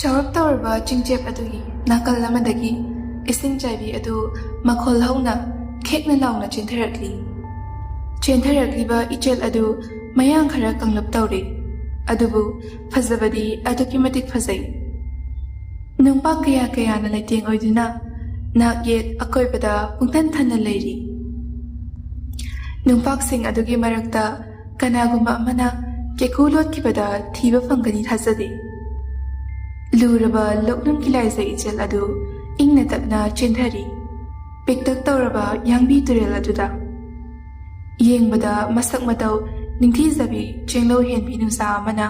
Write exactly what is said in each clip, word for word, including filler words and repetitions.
ꯆꯥꯎꯔꯞ ꯇꯧꯔꯕ ꯆꯤꯡꯆꯦꯞ ꯑꯗꯨꯒꯤ ꯅꯥꯀꯜ ꯑꯃꯗꯒꯤ ꯏꯁꯤꯡ ꯆꯥꯏꯕꯤ ꯑꯗꯨ ꯃꯈꯣꯜ ꯍꯧꯅ ꯈꯦꯛꯅ ꯂꯥꯎꯅ ꯆꯦꯟꯊꯔꯛꯂꯤ꯫ ꯆꯦꯟꯊꯔꯛꯂꯤꯕ ꯏꯆꯦꯜ ꯑꯗꯨ ꯃꯌꯥꯡ ꯈꯔ ꯀꯪꯂꯞ ꯇꯧꯔꯦ, ꯑꯗꯨꯕꯨ ꯐꯖꯕꯗꯤ ꯑꯗꯨꯛꯀꯤ ꯃꯇꯤꯛ ꯐꯖꯩ꯫ ꯅꯨꯡꯄꯥꯛ ꯀꯌꯥ ꯀꯌꯥꯅ ꯂꯩꯇꯦꯡ ꯑꯣꯏꯗꯨꯅ ꯅꯥꯛ ꯌꯦꯠ ꯑꯀꯣꯏꯕꯗ ꯄꯨꯡꯊꯟ ꯊꯟꯅ ꯂꯩꯔꯤ꯫ ꯅꯨꯡꯄꯥꯛꯁꯤꯡ ꯑꯗꯨꯒꯤ ꯃꯔꯛꯇ ꯀꯅꯥꯒꯨꯝꯕ ꯑꯃꯅ ꯀꯦꯀꯨ ꯂꯣꯠꯈꯤꯕꯗ ꯊꯤꯕ ꯐꯪꯒꯅꯤ ꯊꯥꯖꯗꯦ꯫ ꯂꯨꯔꯕ ꯂꯣꯛꯅꯨꯡꯒꯤ ꯂꯥꯏꯖꯩ ꯏꯆꯦꯜ ꯑꯗꯨ ꯏꯪꯅ ꯇꯞꯅ ꯆꯦꯟꯊꯔꯤ꯫ ꯄꯤꯛꯇꯛ ꯇꯧꯔꯕ ꯌꯥꯡꯕꯤ ꯇꯨꯔꯦꯜ ꯑꯗꯨꯗ ꯌꯦꯡꯕꯗ ꯃꯁꯛ ꯃꯇꯧ ꯅꯤꯡꯊꯤꯖꯕꯤ ꯆꯦꯡꯂꯧ ꯍꯦꯟꯕꯤ ꯅꯨꯡꯁꯥ ꯑꯃꯅ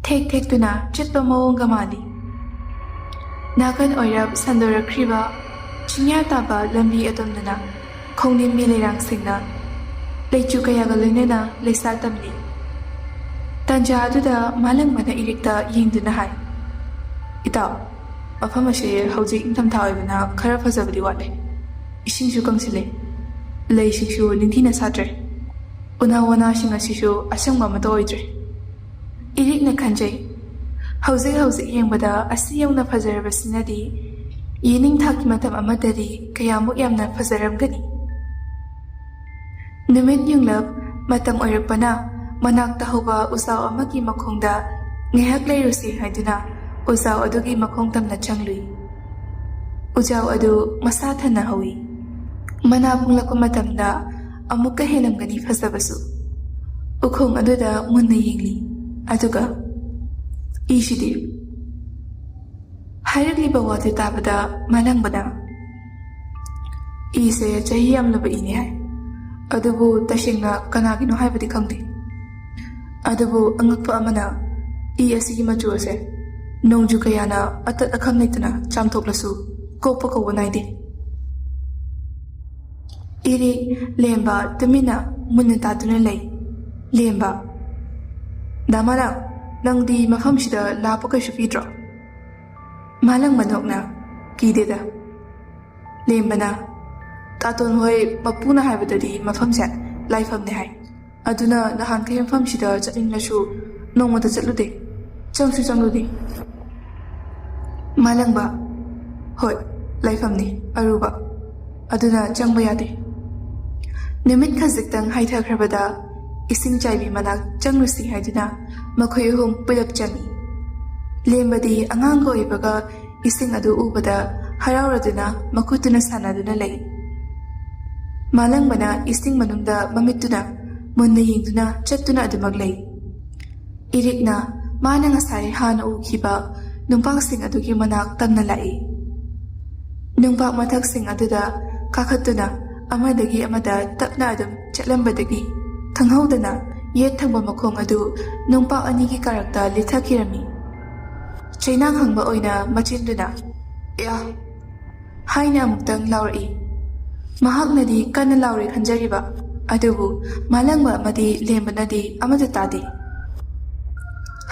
ꯊꯦꯛ ꯊꯦꯛꯇꯨꯅ ꯆꯠꯄ ꯃꯑꯣꯡꯒ ꯃꯥꯜꯂꯤ꯫ ꯅꯥꯀꯟ ꯑꯣꯏꯔꯞ ꯁꯟꯗꯣꯔꯛꯈ꯭ꯔꯤꯕ ꯆꯤꯡꯌꯥ ꯇꯥꯕ ꯂꯝꯕꯤ ꯑꯗꯣꯝꯗꯅ ꯈꯣꯡꯅꯤꯡꯕꯤ ꯂꯩꯔꯥꯡꯁꯤꯡꯅ ꯂꯩꯆꯨ ꯀꯌꯥꯒ ꯂꯣꯏꯅꯅ ꯂꯩꯁꯥ ꯇꯝꯂꯤ꯫ ꯇꯟꯖꯥ ꯑꯗꯨꯗ ꯃꯥꯂꯪꯕꯅ ꯏꯔꯤꯛꯇ ꯌꯦꯡꯗꯨꯅ ꯍꯥꯏ, "ꯏꯇꯥꯎ, ꯃꯐꯝ ꯑꯁꯤ ꯍꯧꯖꯤꯛ ꯏꯪꯊꯝꯊꯥ ꯑꯣꯏꯕꯅ ꯈꯔ ꯐꯖꯕꯗꯤ ꯋꯥꯠꯂꯦ꯫ ꯏꯁꯤꯡꯁꯨ ꯀꯪꯁꯤꯜꯂꯦ꯫ ꯂꯩꯁꯤꯡꯁꯨ ꯅꯤꯡꯊꯤꯅ ꯁꯥꯠꯇ꯭ꯔꯦ꯫ ꯎꯅꯥ ꯋꯥꯅꯥꯁꯤꯡ ꯑꯁꯤꯁꯨ ꯑꯁꯪꯕ ꯑꯃꯠꯇ ꯑꯣꯏꯗ꯭ꯔꯦ꯫" ꯏꯔꯤꯛꯅ ꯈꯟꯖꯩ, "ꯍꯧꯖꯤꯛ ꯍꯧꯖꯤꯛ ꯌꯦꯡꯕꯗ ꯑꯁꯤ ꯌꯧꯅ ꯐꯖꯔꯕꯁꯤꯅꯗꯤ ꯌꯦꯅꯤꯡꯊꯥꯒꯤ ꯃꯇꯝ ꯑꯃꯗꯗꯤ ꯀꯌꯥꯃꯨꯛ ꯌꯥꯝꯅ ꯐꯖꯔꯝꯒꯅꯤ?" ꯅꯨꯃꯤꯠ ꯌꯨꯡꯂꯞ ꯃꯇꯝ ꯑꯣꯏꯔꯛꯄꯅ ꯃꯅꯥꯛꯇ ꯍꯧꯕ ꯎꯖꯥꯎ ꯑꯃꯒꯤ ꯃꯈꯣꯡꯗ ꯉꯥꯏꯍꯥꯛ ꯂꯩꯔꯨꯁꯤ ꯍꯥꯏꯗꯨꯅ ꯎꯖꯥꯎ ꯑꯗꯨꯒꯤ ꯃꯈꯣꯡ ꯇꯝꯅ ꯆꯪꯂꯨꯏ꯫ ꯎꯖꯥꯎ ꯑꯗꯨ ꯃꯁꯥ ꯊꯟꯅ ꯍꯧꯏ꯫ ꯃꯅꯥ ꯄꯨꯡꯂꯛꯄ ꯃꯇꯝꯗ ꯑꯃꯨꯛꯀ ꯍꯦꯜꯂꯝꯒꯅꯤ ꯐꯖꯕꯁꯨ꯫ ꯎꯈꯣꯡ ꯑꯗꯨꯗ ꯃꯨꯟꯅ ꯌꯦꯡꯂꯤ꯫ ꯑꯗꯨꯒ, "ꯏꯁꯤꯗꯤ?" ꯍꯥꯏꯔꯛꯂꯤꯕ ꯋꯥꯗꯨ ꯇꯥꯕꯗ ꯃꯥꯂꯪꯕꯅ, "ꯏꯁꯦ ꯆꯍꯤ ꯌꯥꯝꯂꯕ ꯏꯅꯤ ꯍꯥꯏ꯫ ꯑꯗꯨꯕꯨ ꯇꯁꯦꯡꯅ ꯀꯅꯥꯒꯤꯅꯣ ꯍꯥꯏꯕꯗꯤ ꯈꯪꯗꯦ꯫ ꯑꯗꯨꯕꯨ ꯑꯉꯛꯄ ꯑꯃꯅ, ꯏ ꯑꯁꯤꯒꯤ ꯃꯆꯨ ꯑꯁꯦ ꯅꯣꯡꯖꯨ ꯀꯌꯥꯅ ꯑꯇꯠ ꯑꯈꯝ ꯂꯩꯇꯅ ꯆꯥꯝꯊꯣꯛꯂꯁꯨ ꯀꯣꯛꯄ ꯀꯧꯕ ꯅꯥꯏꯗꯦ꯫" ꯏꯔꯤꯛ, ꯂꯦꯝꯕ ꯇꯨꯃꯤꯟꯅ ꯃꯨꯟꯅ ꯇꯥꯗꯨꯅ ꯂꯩ꯫ ꯂꯦꯝꯕ, "ꯗꯥ ꯃꯥꯂꯪ, ꯅꯪꯗꯤ ꯃꯐꯝꯁꯤꯗ ꯂꯥꯞꯄ ꯀꯩꯁꯨ ꯀꯤꯗ꯭ꯔꯣ?" ꯃꯥꯂꯪ ꯃꯅꯣꯛꯅ, "ꯀꯤꯗꯦꯗ꯫" ꯂꯦꯝꯕꯅ, "ꯇꯥꯇꯣꯟ ꯍꯣꯏ ꯃꯄꯨꯅ ꯍꯥꯏꯕꯗꯗꯤ ꯃꯐꯝꯁꯦ ꯂꯥꯏꯐꯝꯅꯦ ꯍꯥꯏ꯫ ꯑꯗꯨꯅ ꯅꯍꯥꯟꯈꯩ ꯃꯐꯝꯁꯤꯗ ꯆꯠꯅꯤꯡꯂꯁꯨ ꯅꯣꯡꯃꯇ ꯆꯠꯂꯨꯗꯦ꯫ ꯆꯪꯁꯨ ꯆꯪꯂꯨꯗꯦ꯫" ꯃꯥꯂꯪꯕ, ꯍꯣꯏ, ꯂꯥꯏꯐꯝꯅꯤ ꯑꯔꯨꯕ, ꯑꯗꯨꯅ ꯆꯪꯕ ꯌꯥꯗꯦ꯫ ꯅꯨꯃꯤꯠ ꯈꯖꯤꯛꯇꯪ ꯍꯥꯏꯊꯈ꯭ꯔꯕꯗ ꯏꯁꯤꯡ ꯆꯥꯏꯕꯤ ꯃꯅꯥꯛ ꯆꯪꯂꯨꯁꯤ ꯍꯥꯏꯗꯨꯅ ꯃꯈꯣꯏ ꯑꯍꯨꯝ ꯄꯨꯂꯞ ꯆꯪꯏ꯫ ꯂꯦꯝꯕꯗꯤ ꯑꯉꯥꯡꯒ ꯑꯣꯏꯕꯒ ꯏꯁꯤꯡ ꯑꯗꯨ ꯎꯕꯗ ꯍꯔꯥꯎꯔꯗꯨꯅ ꯃꯈꯨꯠꯇꯨꯅ ꯁꯥꯟꯅꯗꯨꯅ ꯂꯩ꯫ ꯃꯥꯂꯪꯕꯅ ꯏꯁꯤꯡ ꯃꯅꯨꯡꯗ ꯃꯃꯤꯠꯇꯨꯅ ꯃꯨꯟꯅ ꯌꯦꯡꯗꯨꯅ ꯆꯠꯇꯨꯅ ꯑꯗꯨꯃꯛ ꯂꯩ꯫ ꯏꯔꯤꯛꯅ ꯃꯥꯅ ꯉꯁꯥꯏ ꯍꯥꯟꯅ ꯎꯈꯤꯕ ꯅꯨꯡꯄꯥꯛꯁꯤꯡ ꯑꯗꯨꯒꯤ ꯃꯅꯥꯛ ꯇꯝꯅ ꯂꯥꯛꯏ꯫ ꯅꯨꯡꯄꯥꯛ ꯃꯊꯛꯁꯤꯡ ꯑꯗꯨꯗ ꯀꯥꯈꯠꯇꯨꯅ ꯑꯃꯗꯒꯤ ꯑꯃꯗ ꯇꯞꯅ ꯑꯗꯨꯝ ꯆꯠꯂꯝꯕꯗꯒꯤ ꯈꯪꯍꯧꯗꯅ ꯌꯦꯠ ꯊꯪꯕ ꯃꯈꯣꯡ ꯑꯗꯨ ꯅꯨꯡꯄꯥꯛ ꯑꯅꯤꯒꯤ ꯀꯥꯔꯛꯇ ꯂꯤꯊꯈꯤꯔꯝꯃꯤ꯫ ꯆꯩꯅꯥ ꯈꯪꯕ ꯑꯣꯏꯅ ꯃꯆꯤꯟꯗꯨꯅ "ꯑꯌꯥ!" ꯍꯥꯏꯅ ꯑꯃꯨꯛꯇꯪ ꯂꯥꯎꯔꯛꯏ꯫ ꯃꯍꯥꯛꯅꯗꯤ ꯀꯟꯅ ꯂꯥꯎꯔꯦ ꯈꯟꯖꯔꯤꯕ, ꯑꯗꯨꯕꯨ ꯃꯥꯂꯪꯕ ꯑꯃꯗꯤ ꯂꯦꯝꯕꯅꯗꯤ ꯑꯃꯠꯇ ꯇꯥꯗꯦ꯫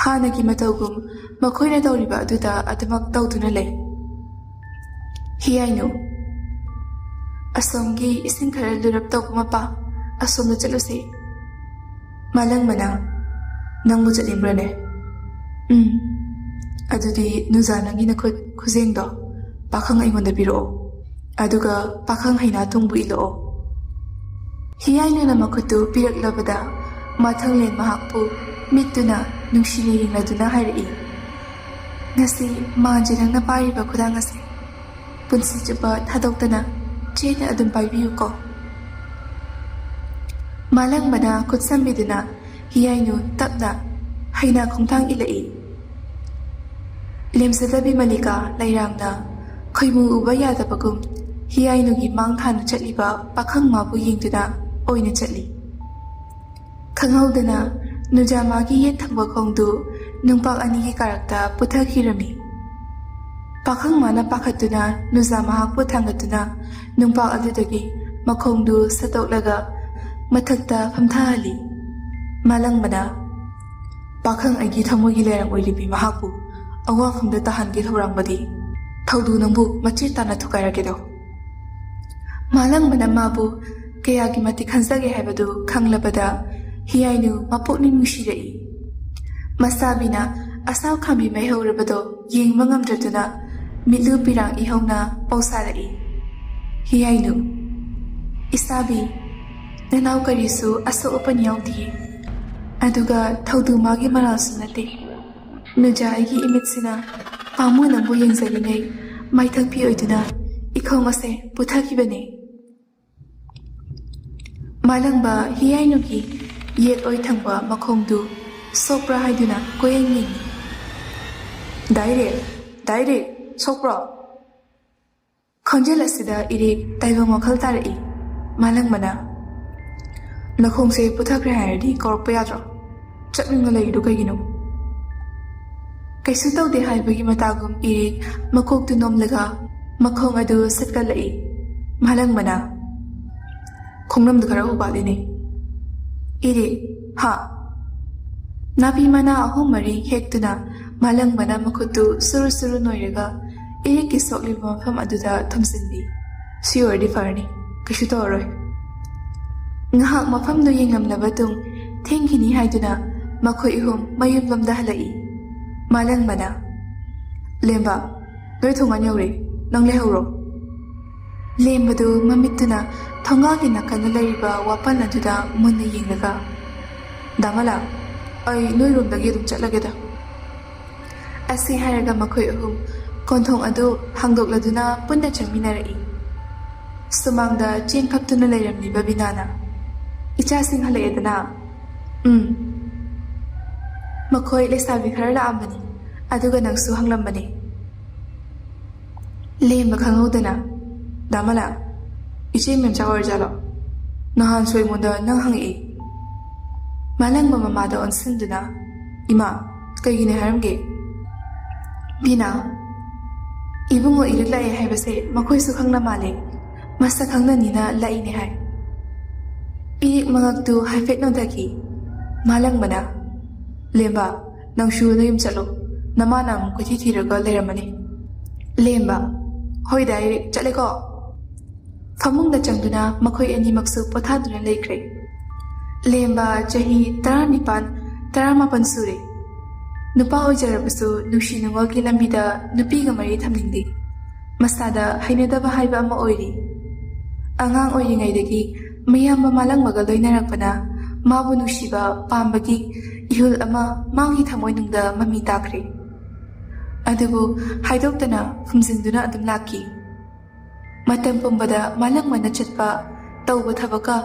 ꯍꯥꯟꯅꯒꯤ ꯃꯇꯧꯒꯨꯝ ꯃꯈꯣꯏꯅ ꯇꯧꯔꯤꯕ ꯑꯗꯨꯗ ꯑꯗꯨꯃꯛ ꯇꯧꯗꯨꯅ ꯂꯩ꯫ ꯍꯤꯌꯥꯏꯅꯨ, ꯑꯁꯣꯝꯒꯤ ꯏꯁꯤꯡ ꯈꯔ ꯂꯨꯔꯞ ꯇꯧꯕ ꯃꯄꯥ, ꯑꯁꯣꯝꯗ ꯆꯠꯂꯨꯁꯦ꯫ ꯃꯥꯂꯪꯕꯅ, "ꯅꯪꯕꯨ ꯆꯠꯅꯤꯡꯕ꯭ꯔꯅꯦ?" "ꯎꯝ꯫ ꯑꯗꯨꯗꯤ ꯅꯨꯖꯥ, ꯅꯪꯒꯤ ꯅꯈꯨꯠ ꯈꯨꯖꯦꯡꯗꯣ ꯄꯥꯈꯪ ꯑꯩꯉꯣꯟꯗ ꯄꯤꯔꯛꯑꯣ, ꯑꯗꯨꯒ ꯄꯥꯈꯪ ꯍꯩꯅꯥꯊꯣꯡꯕꯨ ꯏꯜꯂꯛꯑꯣ꯫" ꯍꯤꯌꯥꯏꯅꯨꯅ ꯃꯈꯨꯠꯇꯨ ꯄꯤꯔꯛꯂꯕꯗ ꯃꯊꯪꯂꯦꯟ ꯃꯍꯥꯛꯄꯨ ꯃꯤꯠꯇꯨꯅ ꯅꯨꯡꯁꯤꯅ ꯌꯦꯡꯂꯗꯨꯅ ꯍꯥꯏꯔꯛꯏ, "ꯉꯁꯤ ꯃꯥꯟꯁꯦ ꯅꯪꯅ ꯄꯥꯏꯔꯤꯕ ꯈꯨꯗꯥꯡ ꯑꯁꯦ ꯄꯨꯟꯁꯤ ꯆꯨꯞꯄ ꯊꯥꯗꯣꯛꯇꯅ ꯆꯦꯠꯅ ꯑꯗꯨꯝ ꯄꯥꯏꯕꯤꯌꯨꯀꯣ꯫" ꯃꯥꯂꯪꯕꯅ ꯈꯨꯠ ꯁꯝꯕꯤꯗꯨꯅ ꯍꯤꯌꯥꯏꯅꯨ ꯇꯞꯅ ꯍꯩꯅꯥ ꯈꯣꯡꯊꯥꯡ ꯏꯜꯂꯛꯏ꯫ ꯂꯦꯝꯖꯗꯕꯤ ꯃꯂꯤꯀꯥ ꯂꯩꯔꯥꯡꯅ ꯈꯣꯏꯃꯨ ꯎꯕ ꯌꯥꯗꯕꯒꯨꯝ ꯍꯤꯌꯥꯏꯅꯨꯒꯤ ꯃꯥꯡ ꯊꯥꯅ ꯆꯠꯂꯤꯕ ꯄꯥꯈꯪ ꯃꯥꯕꯨ ꯌꯦꯡꯗꯨꯅ ꯑꯣꯏꯅ ꯆꯠꯂꯤ꯫ ꯈꯪꯍꯧꯗꯅ ꯅꯨꯖꯥꯃꯥꯒꯤ ꯌꯦꯠ ꯊꯪꯕ ꯈꯣꯡꯗꯨ ꯅꯨꯡꯄꯥꯛ ꯑꯅꯤꯒꯤ ꯀꯥꯔꯛꯇ ꯄꯨꯊꯈꯤꯔꯝꯃꯤ꯫ ꯄꯥꯈꯪ ꯃꯥꯅ ꯄꯥꯈꯠꯇꯨꯅ ꯅꯨꯖꯥ ꯃꯍꯥꯛꯄꯨ ꯊꯥꯡꯒꯠꯇꯨꯅ ꯅꯨꯡꯄꯥꯛ ꯑꯗꯨꯗꯒꯤ ꯃꯈꯣꯡꯗꯨ ꯁꯠꯇꯣꯛꯂꯒ ꯃꯊꯛꯇ ꯐꯝꯊꯍꯜꯂꯤ꯫ ꯃꯥꯂꯪꯕꯅ, "ꯄꯥꯈꯪ ꯑꯩꯒꯤ ꯊꯃꯣꯏꯒꯤ ꯂꯩꯔꯥꯡ ꯑꯣꯏꯔꯤꯕꯤ ꯃꯍꯥꯛꯄꯨ ꯑꯋꯥꯐꯝꯗ ꯇꯥꯍꯟꯒꯦ ꯊꯧꯔꯥꯡꯕꯗꯤ ꯊꯧꯗꯨ ꯅꯪꯕꯨ ꯃꯆꯦꯠ ꯇꯥꯅ ꯊꯨꯒꯥꯏꯔꯒꯦꯗꯣ꯫" ꯃꯥꯂꯪꯕꯅ ꯃꯥꯕꯨ ꯀꯌꯥꯒꯤ ꯃꯇꯤꯛ ꯈꯟꯖꯒꯦ ꯍꯥꯏꯕꯗꯨ ꯈꯪꯂꯕꯗ ꯍꯤꯌꯥꯏꯅꯨ ꯃꯄꯨꯛꯅꯤꯡ ꯅꯨꯡꯁꯤꯔꯛꯏ꯫ ꯃꯁꯥꯕꯤꯅ ꯑꯁꯥꯎ ꯈꯥꯝꯕꯤ ꯃꯩ ꯍꯧꯔꯕꯗꯣ ꯌꯦꯡꯕ ꯉꯝꯗ꯭ꯔꯗꯨꯅ ꯃꯤꯠꯂꯨ ꯄꯤꯔꯥꯡ ꯏꯍꯧꯅ ꯄꯥꯎꯁꯥꯔꯛꯏ꯫ ꯍꯤꯌꯥꯏꯅꯨ, ꯏꯁꯥꯕꯤ, ꯅꯅꯥꯎ ꯀꯔꯤꯁꯨ ꯑꯁꯣꯛ ꯑꯄꯟ ꯌꯥꯎꯗꯤꯌꯦ꯫ ꯑꯗꯨꯒ ꯊꯧꯗꯨ ꯃꯥꯒꯤ ꯃꯔꯥꯜꯁꯨ ꯅꯠꯇꯦ꯫ ꯅꯨꯖꯥ ꯑꯩꯒꯤ ꯏꯃꯤꯠꯁꯤꯅ ꯄꯥꯝꯃꯨ ꯅꯪꯕꯨ ꯌꯦꯡꯖꯔꯤꯉꯩ ꯃꯥꯏꯊꯛ ꯐꯤ ꯑꯣꯏꯗꯨꯅ ꯏꯈꯣꯡ ꯑꯁꯦ ꯄꯨꯊꯈꯤꯕꯅꯦ꯫ ꯃꯥꯂꯪꯕ ꯍꯤꯌꯥꯏꯅꯨꯒꯤ ꯌꯦꯠ ꯑꯣꯏ ꯊꯪꯕ ꯃꯈꯣꯡꯗꯨ ꯁꯣꯛꯄ꯭ꯔꯥ ꯍꯥꯏꯗꯨꯅ ꯀꯣꯌꯦꯡ ꯌꯦꯡꯏ꯫ "ꯗꯥꯏꯔꯦꯛ, ꯗꯥꯏꯔꯦꯛ, ꯁꯣꯛꯄ꯭ꯔꯣ?" ꯈꯣꯟꯖꯦꯜ ꯑꯁꯤꯗ ꯏꯔꯦꯛ ꯇꯥꯏꯕꯪ ꯋꯥꯈꯜ ꯇꯥꯔꯛꯏ꯫ ꯃꯥꯂꯪꯕꯅ, "ꯅꯈꯣꯡꯁꯦ ꯄꯨꯊꯈ꯭ꯔꯦ ꯍꯥꯏꯔꯗꯤ ꯀꯧꯔꯛꯄ ꯌꯥꯗ꯭ꯔꯣ? ꯆꯞ ꯌꯨꯡꯅ ꯂꯩꯔꯤꯗꯨ ꯀꯩꯒꯤꯅꯣ?" ꯀꯩꯁꯨ ꯇꯧꯗꯦ ꯍꯥꯏꯕꯒꯤ ꯃꯇꯥꯒꯨꯝ ꯏꯔꯦꯛ ꯃꯀꯣꯛꯇꯨ ꯅꯣꯝꯂꯒ ꯃꯈꯣꯡ ꯑꯗꯨ ꯁꯠꯀꯠꯂꯛꯏ꯫ ꯃꯥꯂꯪꯕꯅ, "ꯈꯣꯡꯅꯝꯗꯨ ꯈꯔ ꯎꯕꯥꯠꯂꯤꯅꯦ꯫" ꯏꯔꯦꯛ, "ꯍꯥ?" ꯅꯥꯄꯤ ꯃꯅꯥ ꯑꯍꯨꯝ ꯃꯔꯤ ꯍꯦꯛꯇꯨꯅ ꯃꯥꯂꯪꯕꯅ ꯃꯈꯨꯠꯇꯨ ꯁꯨꯔꯨ ꯁꯨꯔꯨ ꯅꯣꯏꯔꯒ ꯏꯔꯦꯛꯀꯤ ꯁꯣꯛꯂꯤꯕ ꯃꯐꯝ ꯑꯗꯨꯗ ꯊꯝꯖꯤꯟꯕꯤ꯫ "ꯁꯤ ꯑꯣꯏꯔꯗꯤ ꯐꯔꯅꯤ, ꯀꯩꯁꯨ ꯇꯧꯔꯔꯣꯏ꯫" ꯉꯥꯏꯍꯥꯛ ꯃꯐꯝꯗꯨ ꯌꯦꯡꯂꯝꯂꯕ ꯇꯨꯡ ꯊꯦꯡꯈꯤꯅꯤ ꯍꯥꯏꯗꯨꯅ ꯃꯈꯣꯏ ꯑꯍꯨꯝ ꯃꯌꯨꯝꯂꯣꯝꯗ ꯍꯜꯂꯛꯏ꯫ ꯃꯥꯂꯪꯕꯅ, "ꯂꯦꯝꯕ, ꯅꯣꯏ ꯊꯣꯡꯒꯥꯟ ꯌꯧꯔꯦ, ꯅꯪ ꯂꯩꯍꯧꯔꯣ꯫" ꯂꯦꯝꯕꯗꯨ ꯃꯃꯤꯠꯇꯨꯅ ꯊꯣꯡꯒꯥꯜꯒꯤ ꯅꯥꯀꯟꯗ ꯂꯩꯔꯤꯕ ꯋꯥꯄꯟ ꯑꯗꯨꯗ ꯃꯨꯟꯅ ꯌꯦꯡꯂꯒ, "ꯗꯥꯃꯂꯥ, ꯑꯩ ꯅꯣꯏꯔꯣꯝꯗꯒꯤ ꯑꯗꯨꯝ ꯆꯠꯂꯒꯦꯗ꯫" ꯑꯁꯤ ꯍꯥꯏꯔꯒ ꯃꯈꯣꯏ ꯑꯍꯨꯝ ꯀꯣꯟꯊꯣꯡ ꯑꯗꯨ ꯍꯥꯡꯗꯣꯛꯂꯗꯨꯅ ꯄꯨꯟꯅ ꯆꯪꯃꯤꯟꯅꯔꯛꯏ꯫ ꯁꯨꯃꯥꯡꯗ ꯆꯦꯡ ꯈꯞꯇꯨꯅ ꯂꯩꯔꯝꯂꯤꯕ ꯕꯤꯅꯥꯅ, "ꯏꯆꯥꯁꯤꯡ ꯍꯜꯂꯛꯑꯦꯗꯅ?" "ꯎꯝ꯫ ꯃꯈꯣꯏ ꯂꯩꯁꯥꯕꯤ ꯈꯔ ꯂꯥꯛꯑꯝꯕꯅꯤ, ꯑꯗꯨꯒ ꯅꯪꯁꯨ ꯍꯪꯂꯝꯕꯅꯤ꯫" ꯂꯦꯝꯕ ꯈꯪꯍꯧꯗꯅ, "ꯗꯥꯃꯂꯥ, ꯏꯆꯦ ꯃꯦꯝꯆꯥ ꯑꯣꯏꯔꯖꯥꯠꯂꯣ? ꯅꯍꯥꯟꯁꯨ ꯑꯩꯉꯣꯟꯗ ꯅꯪ ꯍꯪꯉꯛꯏ꯫" ꯃꯥꯂꯪꯕ ꯃꯃꯥꯗ ꯑꯣꯟꯁꯤꯟꯗꯨꯅ, "ꯏꯃꯥ, ꯀꯩꯒꯤꯅꯦ ꯍꯥꯏꯔꯝꯒꯦ?" ꯕꯤꯅꯥ, "ꯏꯕꯨꯡꯉꯣ ꯏꯔꯤꯛ ꯂꯥꯛꯑꯦ ꯍꯥꯏꯕꯁꯦ ꯃꯈꯣꯏꯁꯨ ꯈꯪꯅ ꯃꯥꯜꯂꯦ꯫ ꯃꯁꯛ ꯈꯪꯅꯅꯤꯅ ꯂꯥꯛꯏꯅꯦ ꯍꯥꯏ꯫" ꯏꯔꯤꯛ ꯃꯉꯛꯇꯨ ꯍꯥꯏꯐꯦꯠ ꯅꯣꯟꯊꯈꯤ꯫ ꯃꯥꯂꯪꯕꯅ, "ꯂꯦꯝꯕ, ꯅꯪꯁꯨ ꯅꯌꯨꯝ ꯆꯠꯂꯣ꯫ ꯅꯃꯥꯅ ꯑꯃꯨꯛ ꯀꯣꯏꯊꯤ ꯊꯤꯔꯒ ꯂꯩꯔꯝꯃꯅꯤ꯫" ꯂꯦꯝꯕ, "ꯍꯣꯏꯗ ꯏꯔꯤꯛ, ꯆꯠꯂꯦꯀꯣ꯫" ꯐꯃꯨꯡꯗ ꯆꯪꯗꯨꯅ ꯃꯈꯣꯏ ꯑꯅꯤꯃꯛꯁꯨ ꯄꯣꯊꯥꯗꯨꯅ ꯂꯩꯈ꯭ꯔꯦ꯫ ꯂꯦꯝꯕ ꯆꯍꯤ ꯇꯔꯥꯅꯤꯄꯥꯟ, ꯇꯔꯥꯃꯥꯄꯟ ꯁꯨꯔꯦ꯫ ꯅꯨꯄꯥ ꯑꯣꯏꯖꯔꯕꯁꯨ ꯅꯨꯡꯁꯤ ꯅꯨꯡꯉꯣꯜꯒꯤ ꯂꯝꯕꯤꯗ ꯅꯨꯄꯤꯒ ꯃꯔꯤ ꯊꯝꯅꯤꯡꯗꯦ꯫ ꯃꯁꯥꯗ ꯍꯩꯅꯗꯕ ꯍꯥꯏꯕ ꯑꯃ ꯑꯣꯏꯔꯤ꯫ ꯑꯉꯥꯡ ꯑꯣꯏꯔꯤꯉꯩꯗꯒꯤ ꯃꯌꯥꯝꯕ ꯃꯥꯂꯪꯕꯒ ꯂꯣꯏꯅꯔꯛꯄꯅ ꯃꯥꯕꯨ ꯅꯨꯡꯁꯤꯕ ꯄꯥꯝꯕꯒꯤ ꯏꯍꯨꯜ ꯑꯃ ꯃꯥꯒꯤ ꯊꯃꯣꯏꯅꯨꯡꯗ ꯃꯃꯤ ꯇꯥꯈ꯭ꯔꯦ꯫ ꯑꯗꯨꯕꯨ ꯍꯥꯏꯗꯣꯛꯇꯅ ꯐꯨꯝꯖꯤꯟꯗꯨꯅ ꯑꯗꯨꯝ ꯂꯥꯛꯈꯤ꯫ ꯃꯇꯝ ꯄꯨꯝꯕꯗ ꯃꯥꯂꯪꯕꯅ ꯆꯠꯄ, ꯇꯧꯕ ꯊꯕꯛꯀ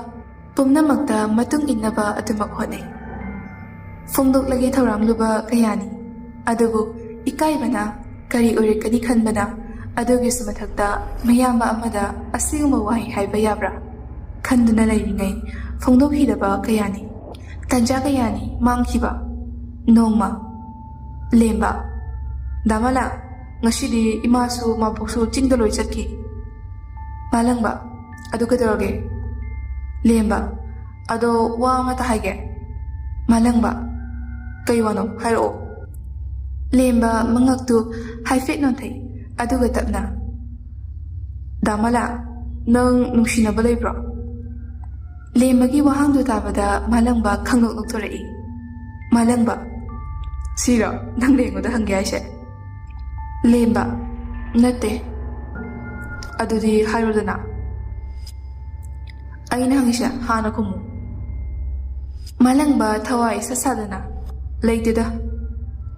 ꯄꯨꯝꯅꯃꯛꯇ ꯃꯇꯨꯡ ꯏꯟꯅꯕ ꯑꯗꯨꯃꯛ ꯍꯣꯠꯅꯩ꯫ ꯐꯣꯡꯗꯣꯛꯂꯒꯦ ꯊꯧꯔꯥꯡꯂꯨꯕ ꯀꯌꯥꯅꯤ꯫ ꯑꯗꯨꯕꯨ ꯏꯀꯥꯏꯕꯅ ꯀꯔꯤ ꯑꯣꯏꯔꯛꯀꯅꯤ ꯈꯟꯕꯅ, ꯑꯗꯨꯒꯤꯁꯨ ꯃꯊꯛꯇ ꯃꯌꯥꯝꯕ ꯑꯃꯗ ꯑꯁꯤꯒꯨꯝꯕ ꯋꯥꯍꯩ ꯍꯥꯏꯕ ꯌꯥꯕ꯭ꯔꯥ ꯈꯟꯗꯨꯅ ꯂꯩꯔꯤꯉꯩ ꯐꯣꯡꯗꯣꯛꯈꯤꯗꯕ ꯀꯌꯥꯅꯤ꯫ ꯇꯟꯖꯥ ꯀꯌꯥꯅꯤ ꯃꯥꯡꯈꯤꯕ꯫ ꯅꯣꯡꯃ꯫ ꯂꯦꯝꯕ, "ꯗꯥ ꯃꯂꯥ, ꯉꯁꯤꯗꯤ ꯏꯃꯥꯁꯨ ꯃꯕꯣꯛꯁꯨ ꯆꯤꯡꯗ ꯂꯣꯏ ꯆꯠꯈꯤ꯫" ꯃꯥꯂꯪꯕ, "ꯑꯗꯨ ꯀꯩꯗꯧꯔꯒꯦ?" ꯂꯦꯝꯕ, "ꯑꯗꯣ ꯋꯥ ꯑꯃꯇ ꯍꯥꯏꯒꯦ꯫" ꯃꯥꯂꯪꯕ, "ꯀꯩ ꯋꯥꯅꯣ? ꯍꯥꯏꯔꯛꯑꯣ꯫" ꯂꯦꯝꯕ ꯃꯉꯛꯇꯨ ꯍꯥꯏꯐꯦꯠ ꯅꯣꯟꯊꯩ, ꯑꯗꯨꯒ ꯇꯞꯅ, "ꯗꯥ ꯃꯂꯥ, ꯅꯪ ꯅꯨꯡꯁꯤꯅꯕ ꯂꯩꯕ꯭ꯔꯣ?" ꯂꯦꯝꯕꯒꯤ ꯋꯥꯍꯪꯗꯨ ꯇꯥꯕꯗ ꯃꯥꯂꯪꯕ ꯈꯪꯅꯣꯛ ꯅꯣꯛꯊꯣꯔꯛꯏ꯫ ꯃꯥꯂꯪꯕ, "ꯁꯤꯔꯣ ꯅꯪꯅ ꯑꯩꯉꯣꯟꯗ ꯍꯪꯒꯦ ꯍꯥꯏꯁꯦ?" ꯂꯦꯝꯕ, "ꯅꯠꯇꯦ꯫" "ꯑꯗꯨꯗꯤ ꯍꯥꯏꯔꯣꯗꯅ꯫" "ꯑꯩꯅ ꯍꯪꯉꯤꯁꯦ ꯍꯥꯟꯅ ꯈꯨꯝꯃꯨ꯫" ꯃꯥꯂꯪꯕ ꯊꯋꯥꯏ ꯏꯁꯠ ꯁꯥꯗꯅ, "ꯂꯩꯇꯦꯗ꯫"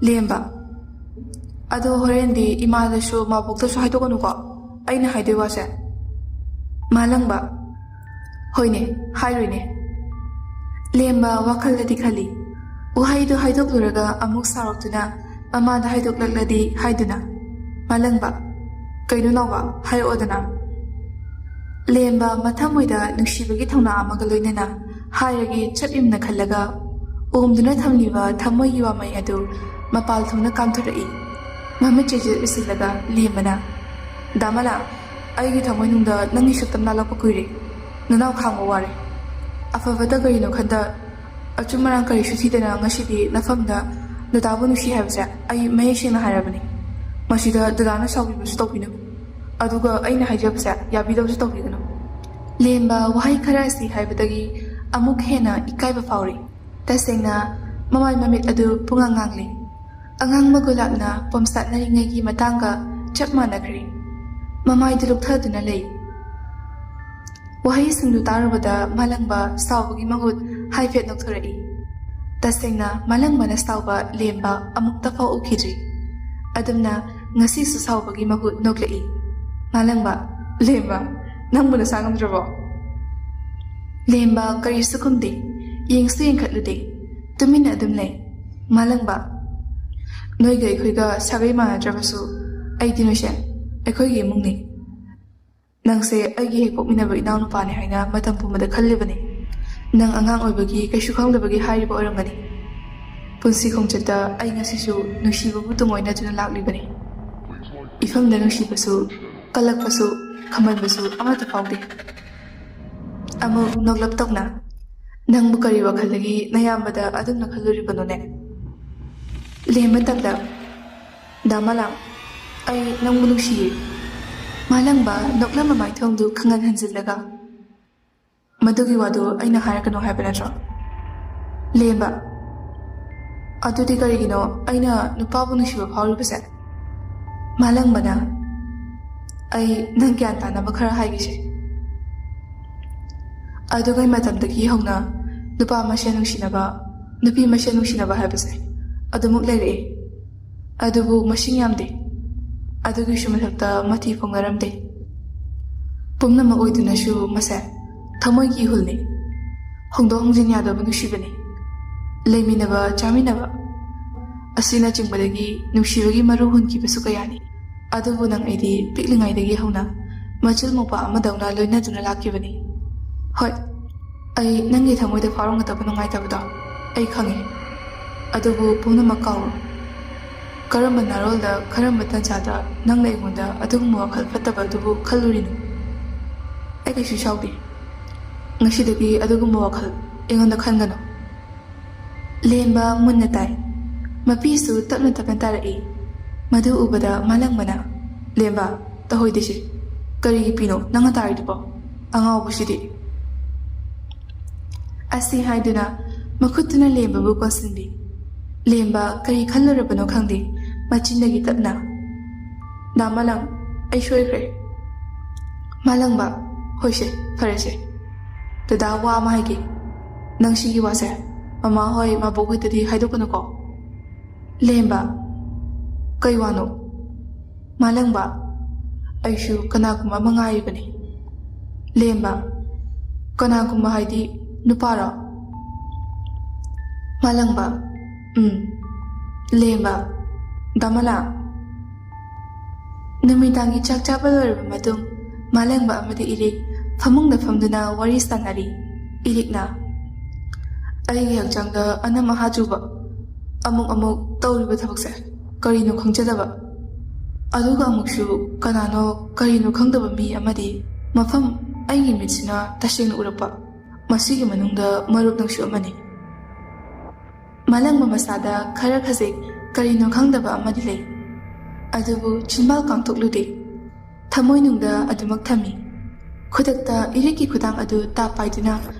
ꯂꯦꯝꯕ, "ꯑꯗꯣ ꯍꯣꯔꯦꯟꯗꯤ ꯏꯃꯥꯗꯁꯨ ꯃꯕꯣꯛꯇꯁꯨ ꯍꯥꯏꯗꯣꯛꯀꯅꯨꯀꯣ, ꯑꯩꯅ ꯍꯥꯏꯗꯣꯏ ꯋꯥꯁꯦ꯫" ꯃꯥꯂꯪꯕ, "ꯍꯣꯏꯅꯦ, ꯍꯥꯏꯔꯣꯏꯅꯦ꯫" ꯂꯦꯝꯕ ꯋꯥꯈꯜꯗꯗꯤ ꯈꯜꯂꯤ, ꯋꯥꯍꯩꯗꯨ ꯍꯥꯏꯗꯣꯛꯂꯨꯔꯒ ꯑꯃꯨꯛ ꯁꯥꯎꯔꯛꯇꯨꯅ ꯃꯃꯥꯗ ꯍꯥꯏꯗꯣꯛꯂꯛꯂꯗꯤ ꯍꯥꯏꯗꯨꯅ꯫ ꯃꯥꯂꯪꯕ, "ꯀꯩꯅꯣ ꯅꯥꯎꯕ, ꯍꯥꯏꯔꯛꯑꯣꯗꯅ꯫" ꯂꯦꯝꯕ ꯃꯊꯃꯣꯏꯗ ꯅꯨꯡꯁꯤꯕꯒꯤ ꯊꯧꯅꯥ ꯑꯃꯒ ꯂꯣꯏꯅꯅ ꯍꯥꯏꯔꯒꯦ ꯆꯞ ꯌꯨꯝꯅ ꯈꯜꯂꯒ ꯑꯣꯝꯗꯨꯅ ꯊꯝꯂꯤꯕ ꯊꯃꯣꯏꯒꯤ ꯋꯥꯃꯩ ꯑꯗꯨ ꯃꯄꯥꯜ ꯊꯣꯡꯅ ꯀꯥꯟꯊꯣꯔꯛꯏ꯫ ꯃꯃꯤꯠ ꯆꯦꯖꯦꯠ ꯎꯏꯁꯤꯜꯂꯒ ꯂꯦꯝꯕꯅ, "ꯗꯥ ꯃꯂꯥ, ꯑꯩꯒꯤ ꯊꯃꯣꯏꯅꯨꯡꯗ ꯅꯪꯒꯤ ꯁꯛꯇꯝ ꯂꯥꯜꯂꯛꯄ ꯀꯨꯏꯔꯦ꯫ ꯅꯅꯥꯎ ꯈꯥꯡꯕ ꯋꯥꯔꯦ꯫ ꯑꯐꯕꯇ ꯀꯔꯤꯅꯣ ꯈꯟꯗ ꯑꯆꯨꯝ ꯑꯔꯥꯟ ꯀꯔꯤꯁꯨ ꯊꯤꯗꯅ ꯉꯁꯤꯗꯤ ꯅꯐꯝꯗ ꯗꯗꯥꯕꯨ ꯅꯨꯡꯁꯤ ꯍꯥꯏꯕꯁꯦ ꯑꯩ ꯃꯌꯦꯛ ꯁꯦꯡꯅ ꯍꯥꯏꯔꯕꯅꯤ꯫ ꯃꯁꯤꯗ ꯗꯗꯥꯅ ꯁꯥꯎꯕꯤꯕꯁꯨ ꯇꯧꯕꯤꯅꯨ꯫ ꯑꯗꯨꯒ ꯑꯩꯅ ꯍꯥꯏꯖꯕꯁꯦ ꯌꯥꯕꯤꯗꯕꯁꯨ ꯇꯧꯕꯤꯒꯅꯨ꯫" ꯂꯦꯝꯕ ꯋꯥꯍꯩ ꯈꯔ ꯑꯁꯤ ꯍꯥꯏꯕꯗꯒꯤ ꯑꯃꯨꯛ ꯍꯦꯟꯅ ꯏꯀꯥꯏꯕ ꯐꯥꯎꯔꯤ꯫ ꯇꯁꯦꯡꯅ ꯃꯃꯥꯏ ꯃꯃꯤꯠ ꯑꯗꯨ ꯄꯨꯡꯉꯥꯡ ꯉꯥꯡꯂꯤ꯫ ꯑꯉꯥꯡꯕ ꯒꯨꯂꯥꯞꯅ ꯄꯣꯝꯁꯥꯠꯅꯔꯤꯉꯩꯒꯤ ꯃꯇꯥꯡꯒ ꯆꯞ ꯃꯥꯟꯅꯈ꯭ꯔꯦ꯫ ꯃꯃꯥꯏꯗꯨ ꯂꯨꯞꯊꯗꯨꯅ ꯂꯩ꯫ ꯋꯥꯍꯩꯁꯤꯡꯗꯨ ꯇꯥꯔꯨꯕꯗ ꯃꯥꯂꯪꯕ ꯁꯥꯎꯕꯒꯤ ꯃꯍꯨꯠ ꯍꯥꯏꯐꯦꯠ ꯅꯣꯛꯊꯣꯔꯛꯏ꯫ ꯇꯁꯦꯡꯅ ꯃꯥꯂꯪꯕꯅ ꯁꯥꯎꯕ ꯂꯦꯝꯕ ꯑꯃꯨꯛꯇ ꯐꯥꯎ ꯎꯈꯤꯗ꯭ꯔꯤ꯫ ꯑꯗꯨꯝꯅ ꯉꯁꯤꯁꯨ ꯁꯥꯎꯕꯒꯤ ꯃꯍꯨꯠ ꯅꯣꯛꯂꯛꯏ꯫ "ꯃꯥꯂꯪꯕ, ꯂꯦꯝꯕ, ꯅꯪꯕꯨ ꯅꯁꯥ ꯉꯝꯗ꯭ꯔꯕꯣ?" ꯂꯦꯝꯕ ꯀꯔꯤꯁꯨ ꯈꯨꯝꯗꯦ, ꯌꯦꯡꯁꯨ ꯌꯦꯡꯈꯠꯂꯨꯗꯦ, ꯇꯨꯃꯤꯟꯅ ꯑꯗꯨꯝ ꯂꯩ꯫ "ꯃꯥꯂꯪꯕ, ꯅꯣꯏꯒ ꯑꯩꯈꯣꯏꯒ ꯁꯥꯒꯩ ꯃꯥꯟꯅꯗ꯭ꯔꯕꯁꯨ ꯑꯩꯗꯤ ꯅꯣꯏꯁꯦ ꯑꯩꯈꯣꯏꯒꯤ ꯏꯃꯨꯡꯅꯤ꯫ ꯅꯪꯁꯦ ꯑꯩꯒꯤ ꯍꯦꯛ ꯄꯣꯛꯃꯤꯟꯅꯕ ꯏꯅꯥꯎꯅꯨꯄꯥꯅꯤ ꯍꯥꯏꯅ ꯃꯇꯝ ꯄꯨꯝꯕꯗ ꯈꯜꯂꯤꯕꯅꯤ꯫ ꯅꯪ ꯑꯉꯥꯡ ꯑꯣꯏꯕꯒꯤ ꯀꯩꯁꯨ ꯈꯪꯗꯕꯒꯤ ꯍꯥꯏꯔꯤꯕ ꯑꯣꯏꯔꯝꯒꯅꯤ꯫ ꯄꯨꯟꯁꯤ ꯈꯣꯡꯆꯠꯇ ꯑꯩ ꯉꯁꯤꯁꯨ ꯅꯨꯡꯁꯤꯕꯕꯨ ꯇꯨꯡꯑꯣꯏꯅꯗꯨꯅ ꯂꯥꯛꯂꯤꯕꯅꯤ꯫ ꯏꯐꯝꯗ ꯅꯨꯡꯁꯤꯕꯁꯨ, ꯀꯜꯂꯛꯄꯁꯨ, ꯈꯝꯕꯟꯕꯁꯨ ꯑꯃꯠꯇ ꯐꯥꯎꯗꯦ꯫" ꯑꯃꯨꯛ ꯅꯣꯛꯂꯞ ꯇꯧꯅ, "ꯅꯪꯕꯨ ꯀꯔꯤ ꯋꯥꯈꯜꯗꯒꯤ ꯅꯌꯥꯝꯕꯗ ꯑꯗꯨꯝꯅ ꯈꯜꯂꯨꯔꯤꯕꯅꯣꯅꯦ?" ꯂꯦꯝꯕ ꯇꯞꯂꯞ, "ꯗꯥ ꯃꯥꯂꯪ, ꯑꯩ ꯅꯪꯕꯨ ꯅꯨꯡꯁꯤꯌꯦ꯫" ꯃꯥꯂꯪꯕ ꯅꯣꯛꯂꯝꯕ ꯃꯥꯏꯊꯣꯡꯗꯨ ꯈꯪꯍꯟ ꯍꯟꯖꯤꯜꯂꯒ, "ꯃꯗꯨꯒꯤ ꯋꯥꯗꯨ ꯑꯩꯅ ꯍꯥꯏꯔꯛꯀꯅꯨ ꯍꯥꯏꯕ ꯅꯠꯇ꯭ꯔꯣ?" ꯂꯦꯝꯕ, "ꯑꯗꯨꯗꯤ ꯀꯔꯤꯒꯤꯅꯣ ꯑꯩꯅ ꯅꯨꯄꯥꯕꯨ ꯅꯨꯡꯁꯤꯕ ꯐꯥꯎꯔꯤꯕꯁꯦ?" ꯃꯥꯂꯪꯕꯅ, "ꯑꯩ ꯅꯪ ꯒ꯭ꯌꯥꯟ ꯇꯥꯅꯕ ꯈꯔ ꯍꯥꯏꯒꯦꯁꯦ꯫ ꯑꯗꯨꯒꯤ ꯃꯇꯝꯗꯒꯤ ꯍꯧꯅ ꯅꯨꯄꯥ ꯃꯁꯦꯟ ꯅꯨꯡꯁꯤꯅꯕ, ꯅꯨꯄꯤ ꯃꯁꯦꯟ ꯅꯨꯡꯁꯤꯅꯕ ꯍꯥꯏꯕꯁꯦ ꯑꯗꯨꯃꯛ ꯂꯩꯔꯛꯑꯦ꯫ ꯑꯗꯨꯕꯨ ꯃꯁꯤꯡ ꯌꯥꯝꯗꯦ꯫ ꯑꯗꯨꯒꯤꯁꯨ ꯃꯊꯛꯇ ꯃꯊꯤ ꯐꯣꯡꯅꯔꯝꯗꯦ꯫ ꯄꯨꯝꯅꯃꯛ ꯑꯣꯏꯗꯨꯅꯁꯨ ꯃꯁꯦ ꯊꯃꯣꯏꯒꯤ ꯏꯍꯨꯜꯅꯤ꯫ ꯍꯣꯡꯗꯣꯛ ꯍꯣꯡꯖꯤꯟ ꯌꯥꯗꯕ ꯅꯨꯡꯁꯤꯕꯅꯤ꯫ ꯂꯩꯃꯤꯟꯅꯕ, ꯆꯥꯃꯤꯟꯅꯕ ꯑꯁꯤꯅꯆꯤꯡꯕꯗꯒꯤ ꯅꯨꯡꯁꯤꯕꯒꯤ ꯃꯔꯨ ꯍꯨꯟꯈꯤꯕꯁꯨ ꯀꯌꯥꯅꯤ꯫ ꯑꯗꯨꯕꯨ ꯅꯪ ꯑꯩꯗꯤ ꯄꯤꯛꯂꯤꯉꯩꯗꯒꯤ ꯍꯧꯅ ꯃꯆꯤꯜ ꯃꯧꯄꯥ ꯑꯃꯗꯧꯅ ꯂꯣꯏꯅꯗꯨꯅ ꯂꯥꯛꯈꯤꯕꯅꯤ꯫ ꯍꯣꯏ, ꯑꯩ ꯅꯪꯒꯤ ꯊꯃꯣꯏꯗ ꯐꯥꯎꯔꯝꯒꯗꯕ ꯅꯨꯡꯉꯥꯏꯇꯕꯗꯣ ꯑꯩ ꯈꯪꯏ꯫ ꯑꯗꯨꯕꯨ ꯄꯨꯝꯅꯃꯛ ꯀꯥꯎꯔꯣ꯫ ꯀꯔꯝꯕ ꯅꯥꯔꯣꯜꯗ, ꯀꯔꯝꯕ ꯇꯥꯟꯖꯥꯗ ꯅꯪꯅ ꯑꯩꯉꯣꯟꯗ ꯑꯗꯨꯒꯨꯝꯕ ꯋꯥꯈꯜ ꯐꯠꯇꯕ ꯑꯗꯨꯕꯨ ꯈꯜꯂꯨꯔꯤꯅꯣ? ꯑꯩ ꯀꯩꯁꯨ ꯁꯥꯎꯗꯦ꯫ ꯉꯁꯤꯗꯒꯤ ꯑꯗꯨꯒꯨꯝꯕ ꯋꯥꯈꯜ ꯑꯩꯉꯣꯟꯗ ꯈꯟꯒꯅꯨ꯫" ꯂꯦꯝꯕ ꯃꯨꯟꯅ ꯇꯥꯏ꯫ ꯃꯄꯤꯁꯨ ꯇꯞꯅ ꯇꯞꯅ ꯇꯥꯔꯛꯏ꯫ ꯃꯗꯨ ꯎꯕꯗ ꯃꯥꯂꯪꯕꯅ, "ꯂꯦꯝꯕ, ꯇꯧꯍꯣꯏꯗꯦꯁꯦ꯫ ꯀꯔꯤꯒꯤ ꯄꯤꯅꯣ ꯅꯪꯅ ꯇꯥꯔꯤꯗꯨꯕꯣ? ꯑꯉꯥꯎꯕꯁꯤꯗꯤ!" ꯑꯁꯤ ꯍꯥꯏꯗꯨꯅ ꯃꯈꯨꯠꯇꯨꯅ ꯂꯦꯝꯕꯕꯨ ꯀꯣꯟꯁꯤꯟꯕꯤ꯫ ꯂꯦꯝꯕ ꯀꯔꯤ ꯈꯜꯂꯨꯔꯕꯅꯣ ꯈꯪꯗꯦ, ꯃꯆꯤꯟꯗꯒꯤ ꯇꯞꯅ, "ꯗꯥ ꯃꯥꯂꯪ, ꯑꯩ ꯁꯣꯏꯈ꯭ꯔꯦ꯫" ꯃꯥꯂꯪꯕ, "ꯍꯣꯏꯁꯦ, ꯐꯔꯦꯁꯦ꯫ ꯗꯗꯥ, ꯋꯥ ꯑꯃ ꯍꯥꯏꯒꯦ꯫ ꯅꯪ ꯁꯤꯒꯤ ꯋꯥꯁꯦ ꯃꯃꯥ ꯍꯣꯏ, ꯃꯕꯣꯛ ꯍꯣꯏꯗꯗꯤ ꯍꯥꯏꯗꯣꯛꯀꯅꯨꯀꯣ꯫" ꯂꯦꯝꯕ, "ꯀꯩ ꯋꯥꯅꯣ?" ꯃꯥꯂꯪꯕ, "ꯑꯩꯁꯨ ꯀꯅꯥꯒꯨꯝꯕ ꯑꯃ ꯉꯥꯏꯔꯤꯕꯅꯤ꯫" ꯂꯦꯝꯕ, "ꯀꯅꯥꯒꯨꯝꯕ ꯍꯥꯏꯗꯤ ꯅꯨꯄꯥꯔꯣ?" ꯃꯥꯂꯪꯕ, "ꯎꯝ꯫" ꯂꯦꯝꯕ, "ꯗꯥ ꯃꯥꯂꯪ꯫" ꯅꯨꯃꯤꯗꯥꯡꯒꯤ ꯆꯥꯛ ꯆꯥꯕ ꯂꯣꯏꯔꯕ ꯃꯇꯨꯡ, ꯃꯥꯂꯪꯕ ꯑꯃꯗꯤ ꯏꯔꯤꯛ ꯐꯃꯨꯡꯗ ꯐꯝꯗꯨꯅ ꯋꯥꯔꯤ ꯁꯥꯟꯅꯔꯤ꯫ ꯏꯔꯤꯛꯅ, "ꯑꯩꯒꯤ ꯍꯛꯆꯥꯡꯗ ꯑꯅꯝ ꯑꯍꯥ ꯆꯨꯕ, ꯑꯃꯨꯛ ꯑꯃꯨꯛ ꯇꯧꯔꯤꯕ ꯊꯕꯛꯁꯦ ꯀꯔꯤꯅꯣ ꯈꯪꯖꯗꯕ, ꯑꯗꯨꯒ ꯑꯃꯨꯛꯁꯨ ꯀꯅꯥꯅꯣ ꯀꯔꯤꯅꯣ ꯈꯪꯗꯕ ꯃꯤ ꯑꯃꯗꯤ ꯃꯐꯝ ꯑꯩꯒꯤ ꯃꯤꯠꯁꯤꯅ ꯇꯁꯦꯡꯅ ꯎꯔꯛꯄ, ꯃꯁꯤꯒꯤ ꯃꯅꯨꯡꯗ ꯃꯔꯨꯞ ꯅꯪꯁꯨ ꯑꯃꯅꯤ꯫" ꯃꯥꯂꯪꯕ ꯃꯁꯥꯗ ꯈꯔ ꯈꯖꯤꯛ ꯀꯔꯤꯅꯣ ꯈꯪꯗꯕ ꯑꯃꯗꯤ ꯂꯩ, ꯑꯗꯨꯕꯨ ꯆꯤꯟꯕꯥꯜ ꯀꯥꯡꯊꯣꯛꯂꯨꯗꯦ꯫ ꯊꯃꯣꯏꯅꯨꯡꯗ ꯑꯗꯨꯃꯛ ꯊꯝꯃꯤ꯫ ꯈꯨꯗꯛꯇ ꯏꯔꯤꯛꯀꯤ ꯈꯨꯗꯥꯡ ꯑꯗꯨ ꯇꯥꯞ ꯄꯥꯏꯗꯨꯅ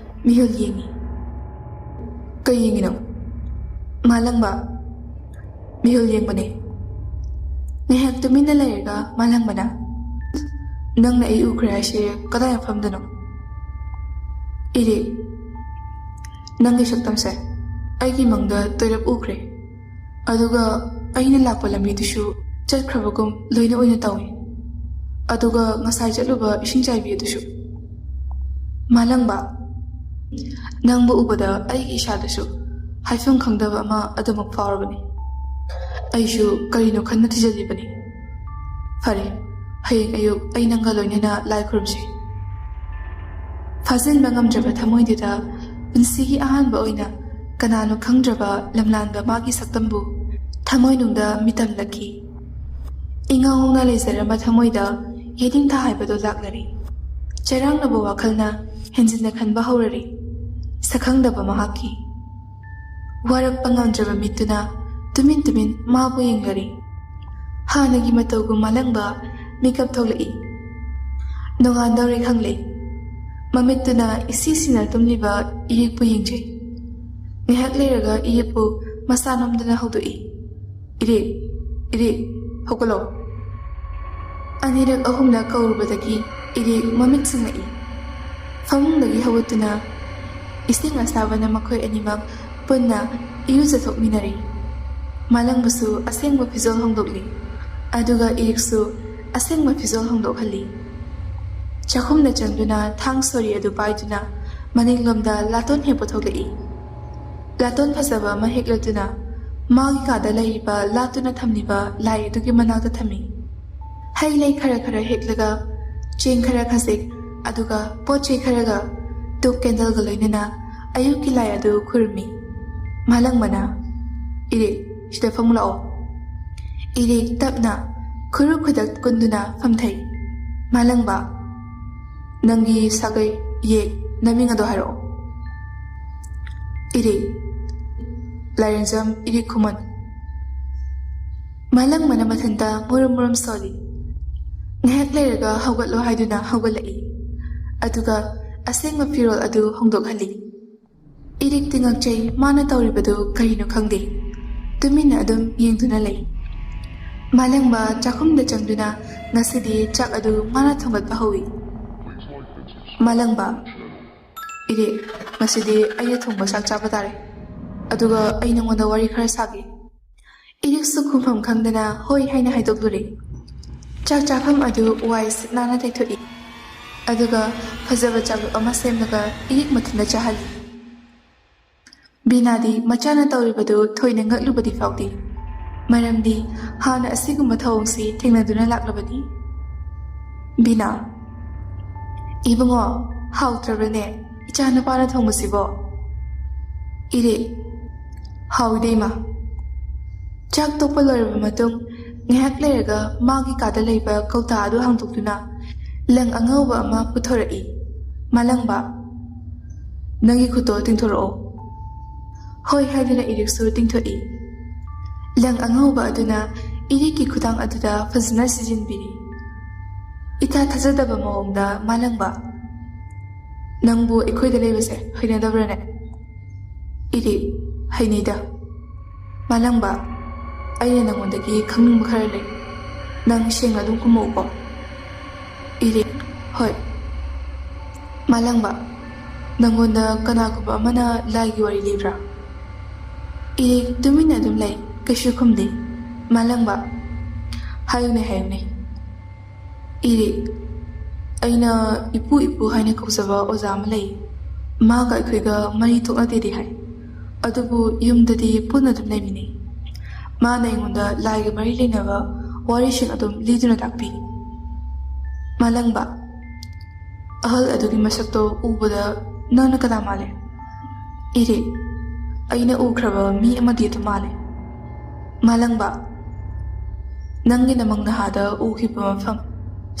ꯃꯤꯍꯨꯜ ꯌꯦꯡꯉꯤ꯫ "ꯀꯩ ꯌꯦꯡꯉꯤꯅꯣ?" ꯃꯥꯂꯪꯕ, "ꯃꯤꯍꯨꯜ ꯌꯦꯡꯕꯅꯦ꯫" ꯉꯥꯏꯍꯥꯛ ꯇꯨꯃꯤꯟꯅ ꯂꯩꯔꯒ ꯃꯥꯂꯪꯕꯅ, "ꯅꯪꯅ ꯑꯩ ꯎꯈ꯭ꯔꯦ ꯍꯥꯏꯁꯦ ꯀꯗꯥꯏ ꯃꯐꯝꯗꯅꯣ?" ꯏꯔꯤꯛ, "ꯅꯪꯒꯤ ꯁꯛꯇꯝꯁꯦ ꯑꯩꯒꯤ ꯃꯪꯗ ꯇꯣꯏꯔꯞ ꯎꯈ꯭ꯔꯦ꯫ ꯑꯗꯨꯒ ꯑꯩꯅ ꯂꯥꯛꯄ ꯂꯝꯕꯤꯗꯨꯁꯨ ꯆꯠꯈ꯭ꯔꯕꯒꯨꯝ ꯂꯣꯏꯅ ꯑꯣꯏꯅ ꯇꯧꯏ꯫ ꯑꯗꯨꯒ ꯉꯁꯥꯏ ꯆꯠꯂꯨꯕ ꯏꯁꯤꯡ ꯆꯥꯏꯕꯤ ꯑꯗꯨꯁꯨ꯫" ꯃꯥꯂꯪꯕ, "ꯅꯪꯕꯨ ꯎꯕꯗ ꯑꯩꯒꯤ ꯏꯁꯥꯗꯁꯨ ꯍꯥꯏꯐꯝ ꯈꯪꯗꯕ ꯑꯃ ꯑꯗꯨꯃꯛ ꯐꯥꯎꯔꯕꯅꯤ꯫ ꯑꯩꯁꯨ ꯀꯔꯤꯅꯣ ꯈꯟꯅ ꯊꯤꯖꯤꯜꯂꯤꯕꯅꯤ꯫ ꯐꯔꯦ, ꯍꯌꯦꯡ ꯑꯌꯨꯛ ꯑꯩ ꯅꯪꯒ ꯂꯣꯏꯅꯅ ꯂꯥꯏ ꯈꯨꯔꯨꯝꯁꯤ꯫" ꯐꯥꯖꯤꯟꯕ ꯉꯝꯗ꯭ꯔꯕ ꯊꯃꯣꯏꯗꯨꯗ ꯄꯨꯟꯁꯤꯒꯤ ꯑꯍꯥꯟꯕ ꯑꯣꯏꯅ ꯀꯅꯥꯅꯣ ꯈꯪꯗ꯭ꯔꯕ ꯂꯝꯂꯥꯟꯕ ꯃꯥꯒꯤ ꯁꯛꯇꯝꯕꯨ ꯊꯃꯣꯏꯅꯨꯡꯗ ꯃꯤꯇꯝꯂꯛꯈꯤ꯫ ꯏꯉꯧ ꯉꯧꯅ ꯂꯩꯖꯔꯝꯕ ꯊꯃꯣꯏꯗ ꯌꯦꯅꯤꯡꯊꯥ ꯍꯥꯏꯕꯗꯨ ꯂꯥꯛꯅꯔꯤ꯫ ꯆꯔꯥꯡꯅꯕ ꯋꯥꯈꯜꯅ ꯍꯦꯟꯖꯤꯟꯅ ꯈꯟꯕ ꯍꯧꯔꯔꯤ꯫ ꯁꯛꯈꯪꯗꯕ ꯃꯍꯥꯛꯀꯤ ꯋꯥꯔꯛꯄ ꯉꯝꯗ꯭ꯔꯕ ꯃꯤꯠꯇꯨꯅ ꯇꯨꯃꯤꯟ ꯇꯨꯃꯤꯟ ꯃꯥꯕꯨ ꯌꯦꯡꯂꯔꯤ꯫ ꯍꯥꯟꯅꯒꯤ ꯃꯇꯧꯒꯨꯝ ꯃꯥꯂꯪꯕ ꯃꯤꯀꯞ ꯊꯣꯛꯂꯛꯏ꯫ ꯅꯣꯡꯉꯥꯟꯗꯧꯔꯦ ꯈꯪꯂꯦ꯫ ꯃꯃꯤꯠꯇꯨꯅ ꯏꯁꯤ ꯁꯤꯅ ꯇꯨꯝꯂꯤꯕ ꯏꯌꯦꯛꯄꯨ ꯌꯦꯡꯖꯩ꯫ ꯉꯥꯏꯍꯥꯛ ꯂꯩꯔꯒ ꯏꯌꯦꯛꯄꯨ ꯃꯁꯥ ꯅꯣꯝꯗꯅ ꯍꯧꯗꯣꯛꯏ꯫ "ꯏꯔꯤꯛ, ꯏꯔꯤꯛ, ꯍꯧꯒꯠꯂꯣ!" ꯑꯅꯤꯔꯛ ꯑꯍꯨꯝꯂꯛ ꯀꯧꯔꯨꯕꯗꯒꯤ ꯏꯔꯤꯛ ꯃꯃꯤꯠ ꯁꯤꯡꯂꯛꯏ꯫ ꯐꯃꯨꯡꯗꯒꯤ ꯍꯧꯒꯠꯇꯨꯅ ꯏꯁꯤꯡ ꯑꯁꯥꯕꯅ ꯃꯈꯣꯏ ꯑꯅꯤꯃꯛ ꯄꯨꯟꯅ ꯏꯔꯨꯖꯊꯣꯛꯃꯤꯟꯅꯔꯤ꯫ ꯃꯥꯂꯪꯕꯁꯨ ꯑꯁꯦꯡꯕ ꯐꯤꯖꯣꯜ ꯍꯣꯡꯗꯣꯛꯂꯤ, ꯑꯗꯨꯒ ꯏꯔꯤꯛꯁꯨ ꯑꯁꯦꯡꯕ ꯐꯤꯖꯣꯜ ꯍꯣꯡꯗꯣꯛꯍꯜꯂꯤ꯫ ꯆꯥꯛꯈꯨꯝꯗ ꯆꯪꯗꯨꯅ ꯊꯥꯡ ꯁꯣꯔꯤ ꯑꯗꯨ ꯄꯥꯏꯗꯨꯅ ꯃꯅꯤꯡꯂꯣꯝꯗ ꯂꯥꯇꯣꯟ ꯍꯦꯛꯄ ꯊꯣꯛꯂꯛꯏ꯫ ꯂꯥꯇꯣꯟ ꯐꯖꯕ ꯑꯃ ꯍꯦꯛꯂꯗꯨꯅ ꯃꯥꯒꯤ ꯀꯥꯗ ꯂꯩꯔꯤꯕ ꯂꯥꯠꯇꯨꯅ ꯊꯝꯂꯤꯕ ꯂꯥꯏ ꯑꯗꯨꯒꯤ ꯃꯅꯥꯛꯇ ꯊꯝꯃꯤ꯫ ꯍꯩ ꯂꯩ ꯈꯔ ꯈꯔ ꯍꯦꯛꯂꯒ, ꯆꯦꯡ ꯈꯔ ꯈꯖꯤꯛ, ꯑꯗꯨꯒ ꯄꯣꯠ ꯆꯩ ꯈꯔꯒ, ꯙꯨꯞ ꯀꯦꯟꯗꯜꯒ ꯂꯣꯏꯅꯅ ꯑꯌꯨꯛꯀꯤ ꯂꯥꯏ ꯑꯗꯨ ꯈꯨꯔꯨꯝꯃꯤ꯫ ꯃꯥꯂꯪꯕꯅ, "ꯏꯔꯤꯛ, ꯁꯤꯗ ꯐꯝꯂꯛꯑꯣ꯫" ꯏꯔꯤꯛ ꯇꯞꯅ ꯈꯨꯔꯨ ꯈꯨꯗꯛ ꯀꯨꯟꯗꯨꯅ ꯐꯝꯊꯩ꯫ ꯃꯥꯂꯪꯕ, "ꯅꯪꯒꯤ ꯁꯥꯒꯩ, ꯌꯦꯛ, ꯅꯃꯤꯡ ꯑꯗꯣ ꯍꯥꯏꯔꯛꯑꯣ꯫" "ꯏꯔꯤꯛ, ꯂꯥꯏꯔꯦꯟꯖꯝ ꯏꯔꯤꯛ ꯈꯨꯃꯟ꯫" ꯃꯥꯂꯪꯕꯅ ꯃꯊꯟꯇ ꯃꯨꯔꯨꯝ ꯃꯨꯔꯨꯝ ꯁꯣꯜꯂꯤ꯫ ꯉꯥꯏꯍꯥꯛ ꯂꯩꯔꯒ ꯍꯧꯒꯠꯂꯣ ꯍꯥꯏꯗꯨꯅ ꯍꯧꯒꯠꯂꯛꯏ꯫ ꯑꯗꯨꯒ ꯑꯁꯦꯡꯕ ꯐꯤꯔꯣꯜ ꯑꯗꯨ ꯍꯣꯡꯗꯣꯛꯍꯜꯂꯤ꯫ ꯏꯔꯤꯛꯇꯤ ꯉꯛꯆꯩ, ꯃꯥꯅ ꯇꯧꯔꯤꯕꯗꯨ ꯀꯔꯤꯅꯣ ꯈꯪꯗꯦ꯫ ꯇꯨꯃꯤꯟꯅ ꯑꯗꯨꯝ ꯌꯦꯡꯗꯨꯅ ꯂꯩ꯫ ꯃꯥꯂꯪꯕ ꯆꯥꯛꯈꯨꯝꯗ ꯆꯪꯗꯨꯅ ꯉꯁꯤꯗꯤ ꯆꯥꯛ ꯑꯗꯨ ꯃꯥꯅ ꯊꯣꯡꯒꯠꯄ ꯍꯧꯏ꯫ ꯃꯥꯂꯪꯕ, "ꯏꯔꯤꯛ, ꯉꯁꯤꯗꯤ ꯑꯩꯅ ꯊꯣꯡꯕ ꯆꯥꯛ ꯆꯥꯕ ꯇꯥꯔꯦ꯫ ꯑꯗꯨꯒ ꯑꯩ ꯅꯉꯣꯟꯗ ꯋꯥꯔꯤ ꯈꯔ ꯁꯥꯒꯦ꯫" ꯏꯔꯤꯛꯁꯨ ꯈꯨꯝꯐꯝ ꯈꯪꯗꯅ ꯍꯣꯏ ꯍꯥꯏꯅ ꯍꯥꯏꯗꯣꯛꯂꯨꯔꯦ꯫ ꯆꯥꯛ ꯆꯥꯐꯝ ꯑꯗꯨ ꯋꯥꯏ ꯁꯤꯠ ꯅꯥꯟꯅ ꯇꯩꯊꯣꯛꯏ꯫ ꯑꯗꯨꯒ ꯐꯖꯕ ꯆꯥꯛꯂꯨꯛ ꯑꯃ ꯁꯦꯝꯂꯒ ꯏꯔꯤꯛ ꯃꯊꯟꯇ ꯆꯥꯍꯜꯂꯤ꯫ ꯕꯤꯅꯥꯗꯤ ꯃꯆꯥꯅ ꯇꯧꯔꯤꯕꯗꯨ ꯊꯣꯏꯅ ꯉꯛꯂꯨꯕꯗꯤ ꯐꯥꯎꯗꯦ꯫ ꯃꯔꯝꯗꯤ ꯍꯥꯟꯅ ꯑꯁꯤꯒꯨꯝꯕ ꯊꯧꯑꯣꯡꯁꯤ ꯊꯦꯡꯅꯗꯨꯅ ꯂꯥꯛꯂꯕꯅꯤ꯫ ꯕꯤꯅꯥ, "ꯏꯕꯨꯡꯉꯣ, ꯍꯥꯎꯇ꯭ꯔꯕ꯭ꯔꯅꯦ ꯏꯆꯥ ꯅꯨꯄꯥꯅ ꯊꯣꯡꯕꯁꯤꯕꯣ?" ꯏꯔꯤꯛ, "ꯍꯥꯎꯏꯗ, ꯏꯃꯥ꯫" ꯆꯥꯛ ꯇꯣꯛꯄ ꯂꯣꯏꯔꯕ ꯃꯇꯨꯡ ꯉꯥꯏꯍꯥꯛ ꯂꯩꯔꯒ ꯃꯥꯒꯤ ꯀꯥꯗ ꯂꯩꯕ ꯀꯧꯇꯥ ꯑꯗꯨ ꯍꯥꯡꯗꯣꯛꯇꯨꯅ ꯂꯪ ꯑꯉꯧꯕ ꯑꯃ ꯄꯨꯊꯣꯔꯛꯏ꯫ ꯃꯥꯂꯪꯕ, "ꯅꯪꯒꯤ ꯈꯨꯠꯇꯣ ꯇꯤꯡꯊꯣꯔꯛꯑꯣ꯫" ꯍꯣꯏ ꯍꯥꯏꯗꯨꯅ ꯏꯔꯤꯛꯁꯨ ꯇꯤꯡꯊꯣꯛꯏ꯫ ꯂꯪ ꯑꯉꯧꯕ ꯑꯗꯨꯅ ꯏꯔꯤꯛꯀꯤ ꯈꯨꯗꯥꯡ ꯑꯗꯨꯗ ꯐꯖꯅ ꯁꯤꯖꯤꯟꯕꯤꯔꯤ꯫ ꯏꯊꯥ ꯊꯥꯖꯗꯕ ꯃꯑꯣꯡꯗ ꯃꯥꯂꯪꯕ, "ꯅꯪꯕꯨ ꯑꯩꯈꯣꯏꯗ ꯂꯩꯕꯁꯦ ꯍꯩꯅꯗꯕ꯭ꯔꯅꯦ?" ꯏꯔꯤꯛ, "ꯍꯩꯅꯩꯗ꯫" ꯃꯥꯂꯪꯕ, ꯑꯩꯅ ꯅꯪꯉꯣꯟꯗꯒꯤ ꯈꯪꯅꯤꯡꯕ ꯈꯔ ꯂꯩ꯫ ꯅꯪ ꯁꯦꯡꯅ ꯑꯗꯨꯝ ꯈꯨꯝꯃꯛꯎꯀꯣ꯫ ꯏꯔꯤꯛ, ꯍꯣꯏ꯫ ꯃꯥꯂꯪꯕ, ꯅꯪꯉꯣꯟꯗ ꯀꯅꯥꯒꯨꯝꯕ ꯑꯃꯅ ꯂꯥꯏꯒꯤ ꯋꯥꯔꯤ ꯂꯤꯕ꯭ꯔꯥ? ꯏꯔꯤꯛ ꯇꯨꯃꯤꯟꯅ ꯑꯗꯨꯝ ꯂꯩ, ꯀꯩꯁꯨ ꯈꯨꯝꯗꯦ꯫ ꯃꯥꯂꯪꯕ, ꯍꯥꯏꯌꯨꯅꯦ, ꯍꯥꯏꯌꯨꯅꯦ꯫ ꯏꯔꯤꯛ, ꯑꯩꯅ ꯏꯄꯨ ꯏꯄꯨ ꯍꯥꯏꯅ ꯀꯧꯖꯕ ꯑꯣꯖꯥ ꯑꯃ ꯂꯩ꯫ ꯃꯥꯒ ꯑꯩꯈꯣꯏꯒ ꯃꯔꯤ ꯊꯣꯛꯅꯗꯦꯗꯤ ꯍꯥꯏ, ꯑꯗꯨꯕꯨ ꯌꯨꯝꯗꯗꯤ ꯄꯨꯟꯅ ꯑꯗꯨꯝ ꯂꯩꯃꯤꯟꯅꯩ꯫ ꯃꯥꯅ ꯑꯩꯉꯣꯟꯗ ꯂꯥꯏꯒ ꯃꯔꯤ ꯂꯩꯅꯕ ꯋꯥꯔꯤꯁꯤꯡ ꯑꯗꯨꯝ ꯂꯤꯗꯨꯅ ꯇꯥꯛꯄꯤ꯫ ꯃꯥꯂꯪꯕ, ꯑꯍꯜ ꯑꯗꯨꯒꯤ ꯃꯁꯛꯇꯣ ꯎꯕꯗ ꯅꯪꯅ ꯀꯅꯥ ꯃꯥꯜꯂꯦ? ꯏꯔꯤꯛ, ꯑꯩꯅ ꯎꯈ꯭ꯔꯕ ꯃꯤ ꯑꯃꯗꯤ ꯑꯗꯨꯝ ꯃꯥꯜꯂꯦ꯫ ꯃꯥꯂꯪꯕ, ꯅꯪꯒꯤ ꯅꯃꯪ ꯅꯍꯥꯗ ꯎꯈꯤꯕ ꯃꯐꯝ,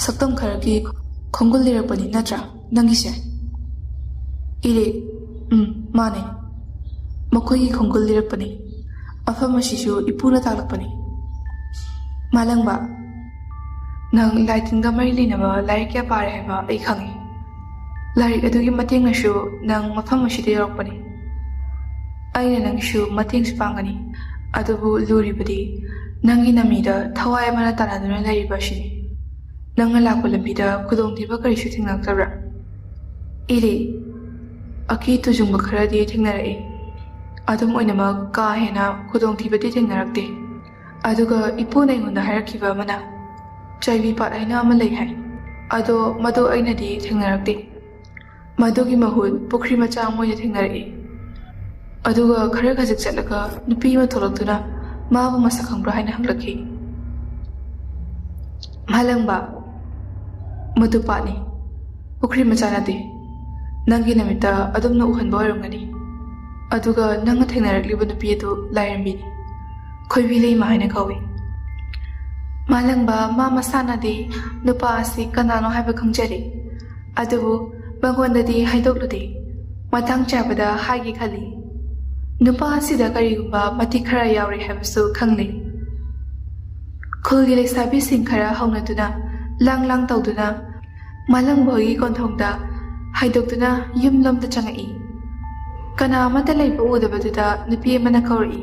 ꯁꯛꯇꯝ ꯈꯔꯒꯤ ꯈꯣꯡꯒꯨꯜ ꯂꯤꯔꯛꯄꯅꯤ ꯅꯠꯇ꯭ꯔꯥ ꯅꯪꯒꯤꯁꯦ? ꯏꯔꯤꯛ, ꯎꯝ, ꯃꯥꯅꯦ꯫ ꯃꯈꯣꯏꯒꯤ ꯈꯣꯡꯒꯨꯜ ꯂꯤꯔꯛꯄꯅꯤ꯫ ꯃꯐꯝ ꯑꯁꯤꯁꯨ ꯏꯄꯨꯅ ꯇꯥꯛꯂꯛꯄꯅꯤ꯫ ꯃꯥꯂꯪꯕ, ꯅꯪ ꯂꯥꯏ ꯇꯤꯟꯒ ꯃꯔꯤ ꯂꯩꯅꯕ ꯂꯥꯏꯔꯤꯛ ꯀꯌꯥ ꯄꯥꯔꯦ ꯍꯥꯏꯕ ꯑꯩ ꯈꯪꯏ꯫ ꯂꯥꯏꯔꯤꯛ ꯑꯗꯨꯒꯤ ꯃꯇꯦꯡꯅꯁꯨ ꯅꯪ ꯃꯐꯝ ꯑꯁꯤꯗ ꯌꯧꯔꯛꯄꯅꯤ꯫ ꯑꯩꯅ ꯅꯪꯒꯤꯁꯨ ꯃꯇꯦꯡꯁꯨ ꯄꯥꯡꯒꯅꯤ, ꯑꯗꯨꯕꯨ ꯂꯨꯔꯤꯕꯗꯤ ꯅꯪꯒꯤ ꯅꯃꯤꯗ ꯊꯋꯥꯏ ꯑꯃꯅ ꯇꯥꯟꯅꯗꯨꯅ ꯂꯩꯔꯤꯕ ꯑꯁꯤꯅꯤ꯫ ꯅꯪꯅ ꯂꯥꯛꯄ ꯂꯝꯕꯤꯗ ꯈꯨꯗꯣꯡꯊꯤꯕ ꯀꯔꯤꯁꯨ ꯊꯦꯡꯅꯔꯛꯇꯕ꯭ꯔꯥ? ꯏꯔꯤꯛ, ꯑꯀꯤ ꯇꯨꯖꯨꯡꯕ ꯈꯔꯗꯤ ꯊꯦꯡꯅꯔꯛꯏ꯫ ꯑꯗꯨꯝ ꯑꯣꯏꯅꯃꯛ ꯀꯥ ꯍꯦꯟꯅ ꯈꯨꯗꯣꯡꯊꯤꯕꯗꯤ ꯊꯦꯡꯅꯔꯛꯇꯦ꯫ ꯑꯗꯨꯒ ꯏꯄꯨꯅ ꯑꯩꯉꯣꯟꯗ ꯍꯥꯏꯔꯛꯈꯤꯕ ꯑꯃꯅ, ꯆꯥꯏꯕꯤ ꯄꯥꯠ ꯍꯥꯏꯅ ꯑꯃ ꯂꯩ ꯍꯥꯏ꯫ ꯑꯗꯣ ꯃꯗꯨ ꯑꯩꯅꯗꯤ ꯊꯦꯡꯅꯔꯛꯇꯦ꯫ ꯃꯗꯨꯒꯤ ꯃꯍꯨꯠ ꯄꯨꯈ꯭ꯔꯤ ꯃꯆꯥ ꯑꯃ ꯑꯣꯏꯅ ꯊꯦꯡꯅꯔꯛꯏ꯫ ꯑꯗꯨꯒ ꯈꯔ ꯈꯖꯤꯛ ꯆꯠꯂꯒ ꯅꯨꯄꯤ ꯑꯃ ꯊꯣꯛꯂꯛꯇꯨꯅ ꯃꯥꯕꯨ ꯃꯁꯛ ꯈꯪꯕ꯭ꯔꯥ ꯍꯥꯏꯅ ꯍꯪꯂꯛꯈꯤ꯫ ꯃꯥꯂꯪꯕ, ꯃꯗꯨ ꯄꯥꯠꯅꯤ, ꯄꯨꯈ꯭ꯔꯤ ꯃꯆꯥ ꯅꯠꯇꯦ꯫ ꯅꯪꯒꯤ ꯅꯃꯤꯠꯇ ꯑꯗꯨꯝꯅ ꯎꯍꯟꯕ ꯑꯣꯏꯔꯝꯒꯅꯤ꯫ ꯑꯗꯨꯒ ꯅꯪꯅ ꯊꯦꯡꯅꯔꯛꯂꯤꯕ ꯅꯨꯄꯤ ꯑꯗꯨ ꯂꯥꯏꯔꯦꯝꯕꯤꯅꯤ꯫ ꯈꯣꯏꯕꯤ ꯂꯩꯃ ꯍꯥꯏꯅ ꯀꯧꯏ꯫ ꯃꯥꯂꯪꯕ ꯃꯥ ꯃꯁꯥꯅꯗꯤ ꯅꯨꯄꯥ ꯑꯁꯤ ꯀꯅꯥꯅꯣ ꯍꯥꯏꯕ ꯈꯪꯖꯔꯤ, ꯑꯗꯨꯕꯨ ꯃꯉꯣꯟꯗꯗꯤ ꯍꯥꯏꯗꯣꯛꯂꯨꯗꯦ꯫ ꯃꯇꯥꯡ ꯆꯥꯕꯗ ꯍꯥꯏꯒꯦ ꯈꯜꯂꯤ꯫ ꯅꯨꯄꯥ ꯑꯁꯤꯗ ꯀꯔꯤꯒꯨꯝꯕ ꯃꯇꯤꯛ ꯈꯔ ꯌꯥꯎꯔꯤ ꯍꯥꯏꯕꯁꯨ ꯈꯪꯂꯤ꯫ ꯈꯨꯜꯒꯤ ꯂꯩꯁꯥꯕꯤꯁꯤꯡ ꯈꯔ ꯍꯧꯅꯗꯨꯅ, ꯂꯥꯡ ꯂꯥꯡ ꯇꯧꯗꯨꯅ, ꯃꯥꯂꯪꯕ ꯍꯣꯏꯒꯤ ꯀꯣꯟꯊꯣꯡꯗ ꯍꯥꯏꯗꯣꯛꯇꯨꯅ ꯌꯨꯝꯂꯣꯝꯗ ꯆꯪꯉꯛꯏ꯫ ꯀꯅꯥ ꯑꯃꯠꯇ ꯂꯩꯕ ꯎꯗꯕꯗꯨꯗ ꯅꯨꯄꯤ ꯑꯃꯅ ꯀꯧꯔꯛꯏ꯫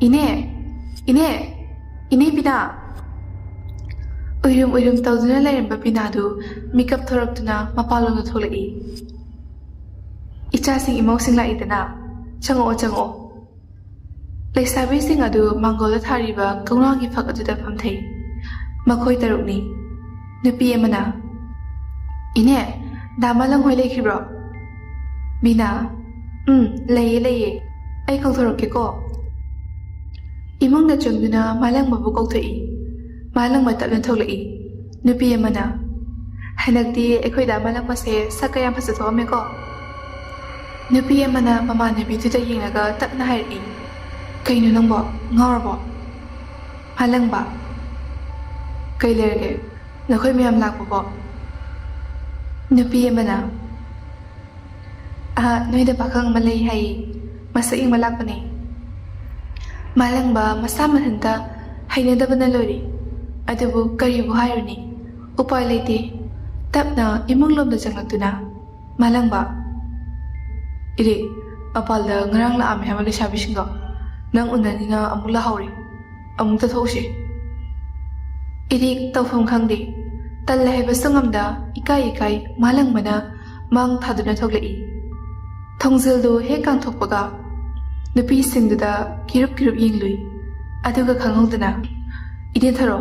"ꯏꯅꯦ, ꯏꯅꯦ, ꯏꯅꯦ ꯕꯤꯅꯥ!" ꯎꯏꯔꯨꯝ ꯎꯏꯔꯨꯝ ꯇꯧꯗꯨꯅ ꯂꯩꯔꯝꯕ ꯕꯤꯅꯥꯗꯨ ꯃꯤꯀꯞ ꯊꯣꯔꯛꯇꯨꯅ ꯃꯄꯥꯟꯂꯣꯝꯗ ꯊꯣꯛꯂꯛꯏ꯫ "ꯏꯆꯥꯁꯤꯡ, ꯏꯃꯧꯁꯤꯡ ꯂꯥꯛꯏꯗꯅ, ꯆꯪꯉꯛꯑꯣ, ꯆꯪꯉꯛꯑꯣ꯫" ꯂꯩꯁꯥꯕꯤꯁꯤꯡ ꯑꯗꯨ ꯃꯥꯡꯒꯣꯜꯗ ꯊꯥꯔꯤꯕ ꯀꯧꯅꯥꯒꯤ ꯐꯛ ꯑꯗꯨꯗ ꯐꯝꯊꯩ꯫ ꯃꯈꯣꯏ ꯇꯔꯨꯛꯅꯤ꯫ ꯅꯨꯄꯤ ꯑꯃꯅ, "ꯏꯅꯦ, ꯗꯥ ꯃꯥꯂꯪ ꯍꯣꯏ ꯂꯩꯈꯤꯕ꯭ꯔꯣ?" ꯕꯤꯅꯥ, "ꯎꯝ, ꯂꯩꯌꯦ, ꯂꯩꯌꯦ꯫ ꯑꯩ ꯀꯧꯊꯣꯔꯛꯀꯦꯀꯣ꯫" ꯏꯃꯨꯡꯗ ꯆꯪꯗꯨꯅ ꯃꯥꯂꯪꯕꯕꯨ ꯀꯧꯊꯣꯛꯏ꯫ ꯃꯥꯂꯪꯕ ꯇꯞꯅ ꯊꯣꯛꯂꯛꯏ꯫ ꯅꯨꯄꯤ ꯑꯃꯅ, "ꯍꯟꯗꯛꯇꯤ ꯑꯩꯈꯣꯏ ꯗꯥ ꯃꯥꯂꯪꯕꯁꯦ ꯁꯛꯀ ꯌꯥꯝ ꯐꯖꯊꯣꯛꯑꯝꯃꯦꯀꯣ꯫" ꯅꯨꯄꯤ ꯑꯃꯅ ꯃꯃꯥꯟꯅꯕꯤꯗꯨꯗ ꯌꯦꯡꯂꯒ ꯇꯞꯅ ꯍꯥꯏꯔꯛꯏ, "ꯀꯩꯅꯣ ꯅꯪꯕꯣ? ꯉꯥꯎꯔꯕꯣ?" ꯃꯥꯂꯪꯕ, "ꯀꯩ ꯂꯩꯔꯒꯦ? ꯅꯈꯣꯏ ꯃꯌꯥꯝ ꯂꯥꯛꯄꯕꯣ?" ꯅꯨꯄꯤ ꯑꯃꯅ, "ꯑꯥ, ꯅꯣꯏꯗ ꯄꯥꯈꯪ ꯑꯃ ꯂꯩ ꯍꯥꯏꯌꯦ, ꯃꯁꯛ ꯌꯦꯡꯕ ꯂꯥꯛꯄꯅꯦ꯫" ꯃꯥꯂꯪꯕ ꯃꯁꯥ ꯃꯊꯟꯇ ꯍꯩꯅꯗꯕꯅ ꯂꯣꯏꯔꯦ꯫ ꯑꯗꯨꯕꯨ ꯀꯔꯤꯕꯨ ꯍꯥꯏꯔꯨꯅꯤ? ꯎꯄꯥꯏ ꯂꯩꯇꯦ꯫ ꯇꯞꯅ ꯏꯃꯨꯡ ꯂꯣꯝꯗ ꯆꯪꯂꯛꯇꯨꯅ, ꯃꯥꯂꯪꯕ, "ꯏꯔꯤꯛ, ꯃꯄꯥꯜꯗ ꯉꯔꯥꯡ ꯂꯥꯛꯑꯝꯃꯦ ꯍꯥꯏꯕ ꯂꯩꯁꯥꯕꯤꯁꯤꯡꯗꯣ, ꯅꯪ ꯎꯅꯅꯤꯅ ꯑꯃꯨꯛ ꯂꯥꯛꯍꯧꯔꯦ꯫ ꯑꯃꯨꯛ ꯆꯠꯊꯣꯛꯎꯁꯦ꯫" ꯏꯔꯤꯛ ꯇꯧꯐꯝ ꯈꯪꯗꯦ꯫ ꯇꯜꯂꯦ ꯍꯥꯏꯕꯁꯨ ꯉꯝꯗ, ꯏꯀꯥꯏ ꯏꯀꯥꯏ ꯃꯥꯂꯪꯕꯅ ꯃꯥꯡ ꯊꯥꯗꯨꯅ ꯊꯣꯛꯂꯛꯏ꯫ ꯊꯣꯡꯖꯤꯜꯗꯨ ꯍꯦꯛ ꯀꯥꯡꯊꯣꯛꯄꯒ ꯅꯨꯄꯤꯁꯤꯡꯗꯨꯗ ꯀꯤꯔꯨꯞ ꯀꯤꯔꯨꯞ ꯌꯦꯡꯂꯨꯏ꯫ ꯑꯗꯨꯒ ꯈꯪꯍꯧꯗꯅ, "ꯏꯅꯦ ꯊꯔꯣ,